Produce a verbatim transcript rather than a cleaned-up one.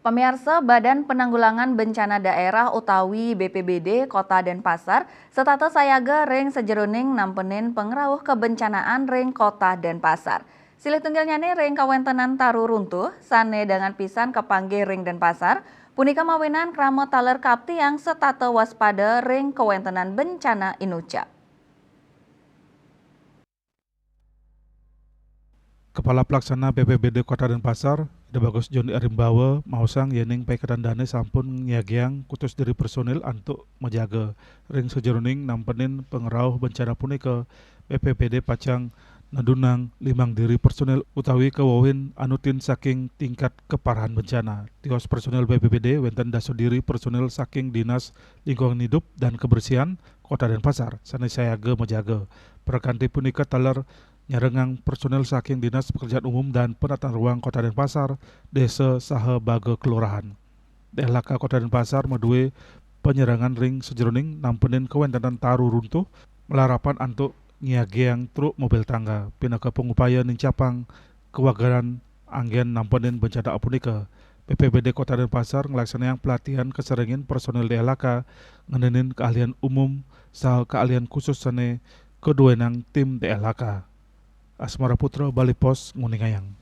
Pamiarsa, Badan Penanggulangan Bencana Daerah utawi B P B D Kota Denpasar setata sayaga ring sajeroning nampenin pangrauh kabencanaan ring Kota Denpasar. Silih tunggilnyane ring kawentenan taru runtuh sane dangan pisan kapanggih ring Denpasar, punika mawinan krama taler kaaptiang setata waspada ring kawentenan bencana inucap. Kepala Pelaksana B P B D Kota Denpasar, Ida Bagus Joni Arimbawa, maosang yening paiketan dane sampun nyagiang kutus diri personil antuk majaga. Ring sajeroning nampenin pangrauh bencana punika, B P B D pacang nedunang limang diri personil utawi kawewehin anutin saking tingkat keparahan bencana. Tios personil B P B D wenten dasa diri personil saking Dinas Lingkungan Hidup dan Kebersihan Kota Denpasar sane sayaga majaga. Prakanti punika taler nyarengang personil saking Dinas Pekerjaan Umum dan Penataan Ruang Kota Denpasar, desa saha baga kelurahan. D L H K Kota Denpasar madue panyerangan ring sajeroning nampenin kawentenan taru runtuh malarapan antuk nyagiang truk mobil tangga. Pinaka pangupaya nincapang kawagaran anggen nampenin bencana punika, B P B D Kota Denpasar nglaksanayang pelatihan kaserengin personil D L H K ngenenin keahlian umum saha keahlian khusus sane kaduenang tim D L H K. Asmara Putra, Bali Post, nguningayang.